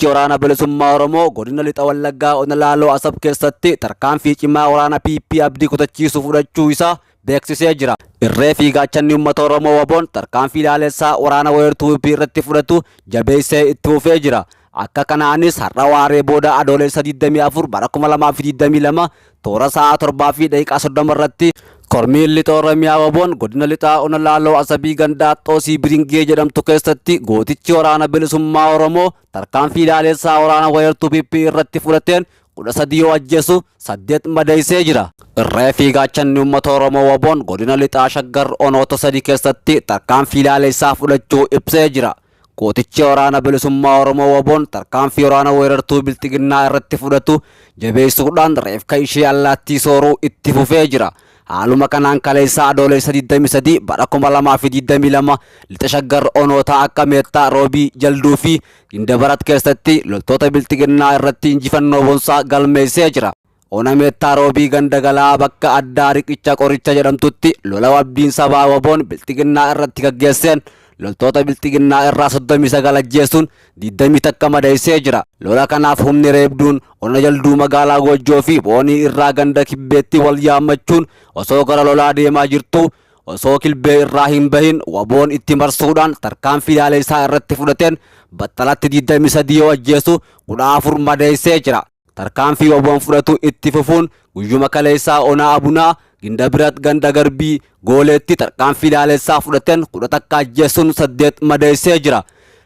Gootichi Waraana Bilisummaa Oromoo Godina Lixa Wallaggaa Ona Laaloo Asab keessatti tarkaanfii cimaa waraana PP abdii kutachiisu fudhachuu isaa beeksisee jira. Irree fi gaachanni uummata Oromoo WBOn tarkaanfii laalessaa waraana weerartuu PP irratti fudhatu jabeessee itti fufee jira. Akka kanaanis har'a waaree booda Adoolessa 24 bara 2022 toora sa'a 7:30 irratti Kormiin Lixa Oromiyaa WBOn Godina Lixaa Ona Laaloo Asabii Ganda Xoosii Biringee jedhamtu keessatti gootichi waraana bilisummaa Oromoo tarkaanfii laaleessaa waraana weerartuu PP irratti fudhateen 13 yoo ajjeesu 8 madeessee jira. Irree fi gaachanni uummata Oromoo WBOn Godina Lixaa Shaggar onoota 3 keessatti tarkaanfii laaleessaa fudhachuu ibsee jira. Gootichi waraana bilisummaa Oromoo WBOn tarkaanfii waraana weerartuu bilxiginnaa irratti fudhatu jabeessuudhaan reefka ishee allaattii sooruu itti fufee jira. Haaluma kanaan kaleessa Adoolessa 23 bara 2022 lixa Shaggar onoota akka Meettaa, Roobii, Jalduu fi Gindabarat keessatti loltoota bilxiginnaa irratti injifannoo boonsaa galmeessee jira. Ona Meettaa Roobii ganda galaa bakka addaa riqicha qoricha jedhamtutti lola wabbiin sabaa WBOn bilxiginnaa irratti gaggeesseen loltoota bilxiginnaa irraa 39 ajjeesuun 21 madeessee jira. Lola kanaaf humni reebduun ona Jalduu magaalaa Goojjoo fi Boonii irraa ganda Kibbeetti wal yaammachuun osoo gara lolaa deemaa jirtu osoo kilbee irraa hin bahin WBOn itti marsuudhaan tarkaanfii laaleessaa irratti fudhateen battalatti 23 yoo ajjeesu 14 madeessee jira. Tarkaanfii WBOn fudhatu itti fufuun guyyuma kaleessaa Onaa Abunaa Gindabirat ganda Garbii Gooleetti tarkaanfii laaleessaa fudhateen 11 ajjeesuun 8 madeessee jira.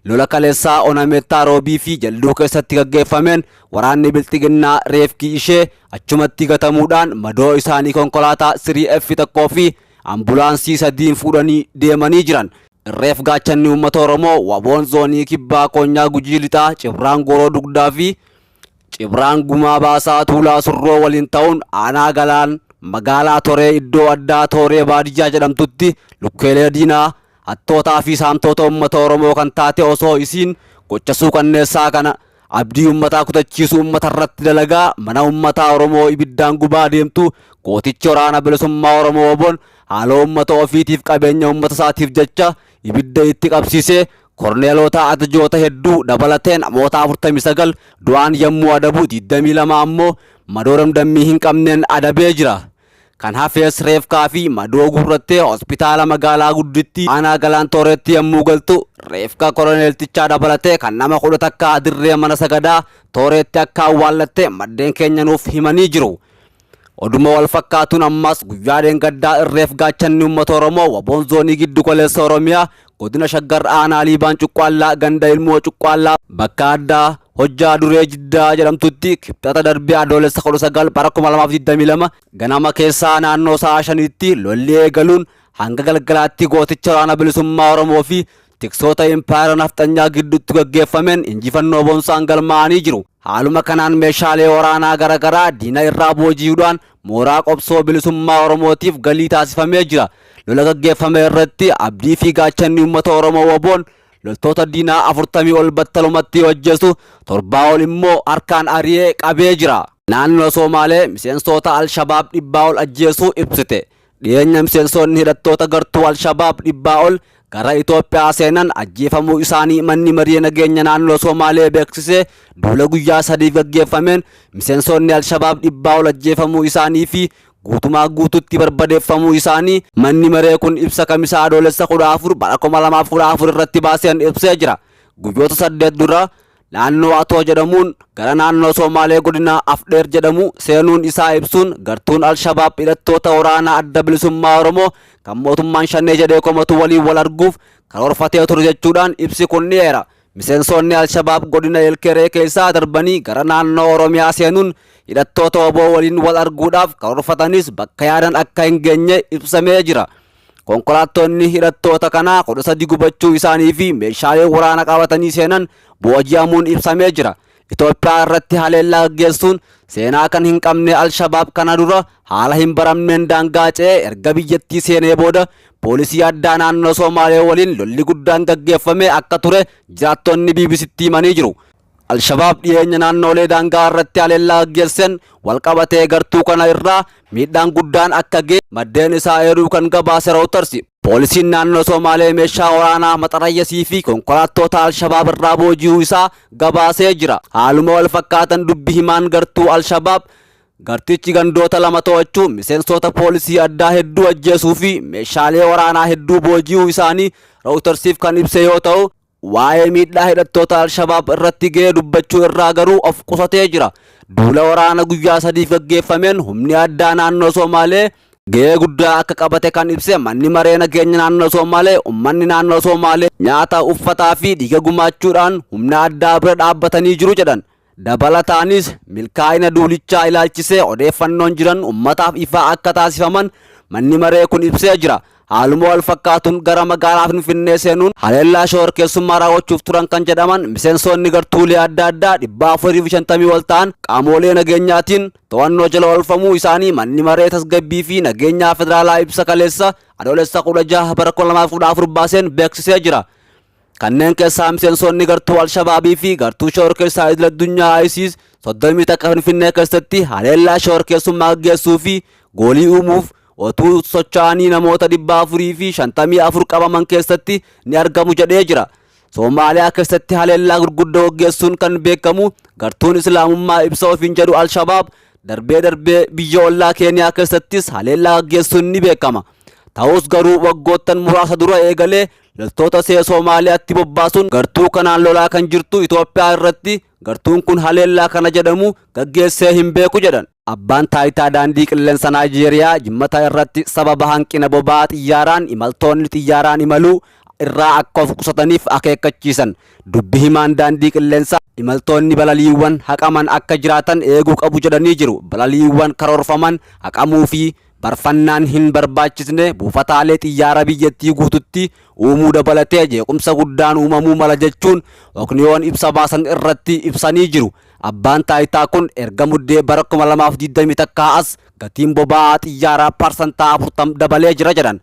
Lola kaleessaa Ona Meettaa Roobii fi Jalduu keessatti gaggeeffameen waraanni bilxiginnaa reefki ishee achumatti gatamuudhaan madoo isaanii konkolaataa 3F 1 fi ambulaansii 3n fuudhanii deemanii jiran. Irreef gaachanni uummata Oromoo WBOn zoonii kibbaa Koonyaa Gujii Lixaa Cibraan Gooroo Dugdaa fi Cibraan Gumaa Baasaa Tuulaa Surroo waliin ta'uun aanaa Galaan magaalaa Toree iddoo addaa Tooree baadiyyaa jedhamtutti lukkeelee diinaa hattootaa fi saamtoota uummata Oromoo kan taate osoo isiin gocha suukanneessaa kana abdii uummataa kutachiisu uummata irratti dalagaa mana uummataa Oromoo ibiddaan gubaa deemtu gootichi waraana bilisummaa Oromoo WBOn haaloo uummata ofiitiif qabeenya uummata isaatiif jecha ibidda itti qabsiisee korneelota ajajoota hedduu dabalatee namoota 49 du'aan yommuu adabu 22 ammoo madoo damdammii hin qabneen adabee jira. Kan hafees reefkaa fi madoo guurrattee hospitaala magaalaa gudditti aanaa Galaan Tooreetti yommuu galtu reefka koloneeltichaa dabalatee kan nama 11 dirree mana sagadaa Tooreetti akka awwaallatte maddeen keenya nuuf himanii jiru. Oduma wal fakkaatuun ammas guyyaa dheengaddaa irreef gaachanni uummata Oromoo WBOn zoonii giddu galeessa Oromiyaa godina Shaggar aanaa Liibaan Cuqqaallaa ganda Ilmoo Cuqqaallaa bakka addaa Hojjaa Duree Jiddaa jedhamtutti kibxata darbee Adoolessa 19 bara 2022 ganama keessaa naannoo sa'a 5tti lolli eegaluun hanga galgalaatti gooticha waraana bilisummaa Oromoo fi tiksoota impaayera nafxanyaa gidduutti gaggeeffameen injifannoo boonsaan galmaa'anii jiru. Haaluma kanaan meeshaalee waraanaa garaagaraa diina irraa booji'uudhaan mooraa qobsoo bilisummaa Oromootiif galii taasifamee jira. Lola gaggeeffame irratti abdii fi gaachanni uummata Oromoo WBOn loltoota diinaa 40 ol battalumatti yoo ajjeesu 7 ol immoo harkaan ari'ee qabee jira. Naannoo Soomaalee miseensota Al-Shabaab 100 ol ajjeesuu ibsite. Dhiyeenya miseensonni hidhattoota gartuu Al-Shabaab 100 ol gara Itoophiyaa seenan ajjeefamuu isaanii manni marii nageenya naannoo Somaalee beeksise. Duula guyyaa 3f gaggeeffameen miseensonni Al-Shabaab 100 ol ajjeefamuu isaanii fi guutumaa guututti barbadeeffamuu isaanii manni maree kun ibsa Kamisa Adoolessa 14 bara 2014 irratti baaseen ibsee jira. Guyyoota 8 dura naannoo Atoo jedhamuun gara naannoo Somaalee godina Afdheer jedhamu seenuun isaa ibsuun gartuun Al-Shabaab hidhattoota waraana adda bilisummaa Oromoo kan mootummaan Shanee jedhee komatu waliin wal arguuf karoorfatee ture jechuudhaan ibsi kun ni eera. Miseensonni Al-Shabaab godina Elkeree keessaa darbanii gara naannoo Oromiyaa seenuun hidhattoota WBO waliin wal arguudhaaf karoorfatanis bakka yaadan akka hin geenye ibsamee jira. Konkolaattonni hidhattoota kanaa 13 gubachuu isaanii fi meeshaalee waraana qabatanii seenan booji'amuun ibsamee jira. Itoophiyaa irratti haleellaa gaggeessuun seenaa kan hin qabne Al-Shabaab kana dura haala hin baramneen daangaa ce'ee erga biyyattii seenee booda poolisii addaa naannoo Somaalee waliin lolli guddaan gaggeeffame akka ture jiraattonni BBCtti himanii jiru. Alshabaab dhiyeenya naannoolee daangaa irratti haleellaa gaggeesseen walqabatee gartuu kana irraa miidhaan guddaan akka ga'e maddeen isaa eeruu kan gabaase Reuters. Poolisiin naannoo Somaalee meeshaa waraanaa maxarayyasii fi konkolaattoota Alshabaab irraa booji'uu isaa gabaasee jira. Haaluma wal fakkaatan dubbi himaan gartuu Alshabaab gartichi gandoota lama to'achuu, miseensota poolisii addaa hedduu ajjeesuu fi meeshaalee waraanaa hedduu booji'uu isaanii Reutersiif kan ibse yoo ta'u, waa'ee miidhaa hidhattoota Alshabaab irratti ga'e dubbachuu irraa garuu of qusatee jira. Duula waraana guyyaa sadiif gaggeeffameen humni addaa naannoo Somaalee ga'ee guddaa akka qabate kan ibse manni maree nageenya naannoo Somaalee, uummanni naannoo Somaalee nyaata, uffataa fi dhiiga gumaachuudhaan humna addaa bira dhaabbatanii jiru jedhan. Dabalataanis milkaa'ina duulichaa ilaalchisee odeeffannoon jiran uummataaf ifaa akka taasifaman manni maree kun ibsee jira. Haaluma wal fakkaatuun gara magaalaa Finfinnee seenuun haleellaa shororkeessummaa raawwachuuf turan kan jedhaman miseensonni gartuulee adda addaa 450 ol ta'an qaamolee nageenyaatiin to'annoo jala oolfamuu isaanii manni maree tasgabbii fi nageenyaa federaalaa ibsa kaleessa Adoolessa 16 bara 2014 baaseen beeksisee jira. Kanneen keessaa miseensonni gartuu Alshabaabii fi gartuu shororkeessaa idil addunyaa ISIS 31 Finfinnee keessatti haleellaa shororkeessummaa gaggeessuu fi goolii uumuuf otuu socho'anii namoota 454 qabaman keessatti ni argamu jedhee jira. Soomaaliyaa keessatti haleellaa gurguddoo gaggeessuun kan beekamu gartuun Islaamummaa ibsa ofiin jedhu Alshabaab darbee darbee biyya ollaa Keeniyaa keessattis haleellaa gaggeessuun ni beekama. Ta'us garuu waggoottan muraasa dura eegalee loltoota see Soomaaliyaatti bobbaasuun gartuu kanaan lolaa kan jirtu Itoophiyaa irratti gartuun kun haleellaa kana jedhamu gaggeessee hin beeku jedhan. Abbaan taayitaa daandii qilleensa Naayijeeriyaa jimmata irratti sababa hanqina boba'aa xiyyaaraan imaltoonni xiyyaaraan imaluu irraa akka of qusataniif akeekkachiisan. Dubbi himaan daandii qilleensaa imaltoonni balaliiwwan haqaman akka jiraatan eeguu qabu jedhanii jiru. Balaliiwwan karoorfaman haqamuu fi barfannaan hin barbaachisne buufataalee xiyyaara biyyattii guututti uumuu dabalatee jeequmsa guddaan uumamuu mala jechuun Okniyoon ibsa baasan irratti ibsanii jiru. Abbaan taayitaa kun erga muddee bara 2021 as gatiin boba'aa xiyyaaraa 40% dabalee jira jedhan.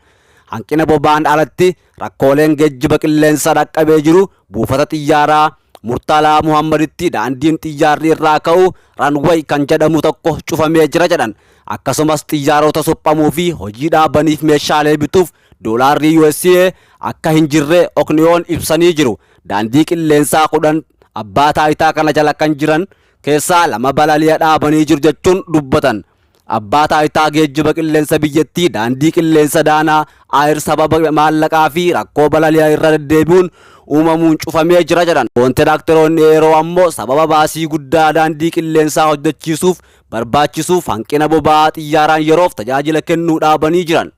Hanqina boba'aan alatti rakkooleen geejjiba qilleensaa dhaqqabee jiru buufata xiyyaaraa Murtalaa Muhammaditti daandiin xiyyaarri irraa ka'u runway kan jedhamu tokko cufamee jira jedhan. Akkasumas xiyyaarota suphamuu fi hojii dhaabaniif meeshaalee bituuf doolaarri USA akka hin jirre Okniyoon ibsanii jiru. Daandii qilleensaa 10 abbaa taayitaa kana jala kan jiran keessaa lama balali'a dhaabanii jiru jechuun dubbatan. Abbaa taayitaa geejjiba qilleensa biyyattii daandii qilleensa Daanaa Air sababa maallaqaa fi rakkoo balali'a irra deddeebi'uun uumamuun cufamee jira jedhan. Kontiraakteroonni yeroo ammoo sababa baasii guddaa daandii qilleensaa hojjechiisuuf barbaachisuuf hanqina boba'aa xiyyaaraan yeroof tajaajila kennuu dhaabanii jiran.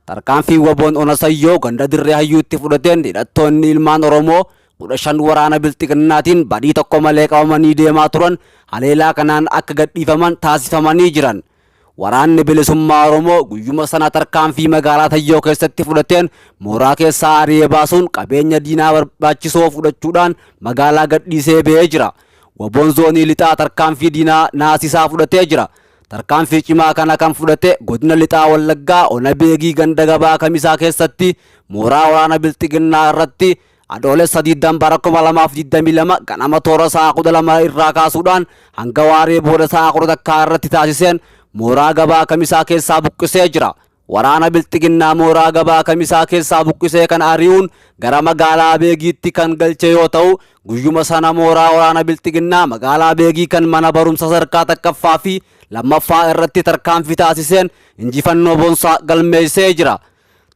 Tarkaanfii WBOn Ona Sayyoo ganda Dirree Hayyuutti fudhateen hidhattoonni ilmaan Oromoo 15 waraana Bilxiginnaatiin badii tokko malee qabamanii deemaa turan haleelaa kanaan akka gadhiifaman taasifamanii jiran. Waraanni Bilisummaa Oromoo guyyuma sana tarkaanfii magaalaa Sayyoo keessatti fudhateen mooraa keessaa ari'ee baasuun qabeenya diinaa barbaachisoo fudhachuudhaan magaalaa gadhiisee ba'ee jira. WBOn zoonii lixaa tarkaanfii diinaa naasisaa fudhatee jira. Tarkaanfii cimaa kana kan fudhate godina lixaa Wallaggaa Ona Beegii ganda gabaa Kamisaa keessatti mooraa waraana Bilxiginnaa irratti Adoolessa 20 bara 2022 ganama toora sa'a 12 irraa kaasuudhaan hanga waaree booda sa'a 11 irratti taasiseen mooraa gabaa Kamisaa keessaa buqqisee jira. Waraana Bilxiginnaa mooraa gabaa Kamisaa keessaa buqqisee kan ari'uun gara magaalaa Beegiitti kan galche yoo ta'u, guyyuma sana mooraa waraana Bilxiginnaa magaalaa Beegii kan mana barumsa sadarkaa takkaffaa fi lammaffaa irratti tarkaanfii taasiseen injifannoo boonsaa galmeessee jira.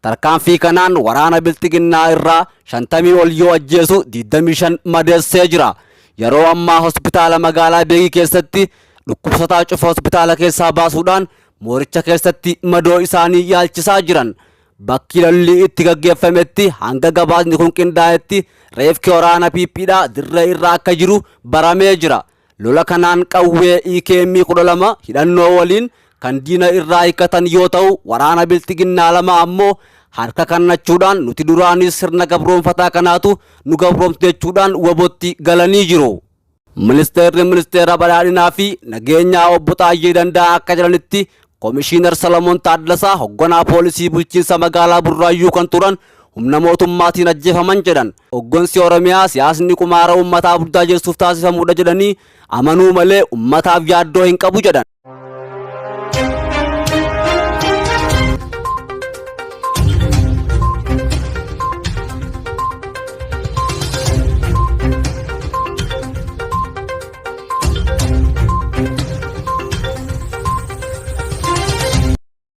Tarkaanfii kanaan waraana Bilxiginnaa irraa 50 ol yoo ajjeesu 25 madeessee jira. Yeroo ammaa hospitaala magaalaa Beegii keessatti dhukkubsataa cufa hospitaala keessaa baasuudhaan mooricha keessatti madoo isaanii yaalchisaa jiran. Bakki lolli itti gaggeeffametti hanga gabaasni kun qindaa'etti reefki waraana PPdha dirree irra akka jiru baramee jira. Lola kanaan qawwee EKM 12 hidhannoo waliin kan diina irraa hiikkatan yoo ta'u, waraana Bilxiginnaa lama ammoo harka kennachuudhaan nuti duraanis sirna gabroonfataa kanaatu nu gabroomte jechuudhaan WBOtti galanii jiru. Ministeerri Ministeera Badhaadhinaa fi Nageenyaa Obbo Xaayyee Danda'aa akka jedhanitti Komishiinar Salamoon Taaddasaa hogganaa poolisii bulchiinsa magaalaa Burraayyuu kan turan humna mootummaatiin ajjeefaman jedhan. Hoggansi Oromiyaa siyaasni qumaara uummataa burjaajessuuf taasifamudha jedhanii amanuu malee uummataaf yaaddoo hin qabu jedhan.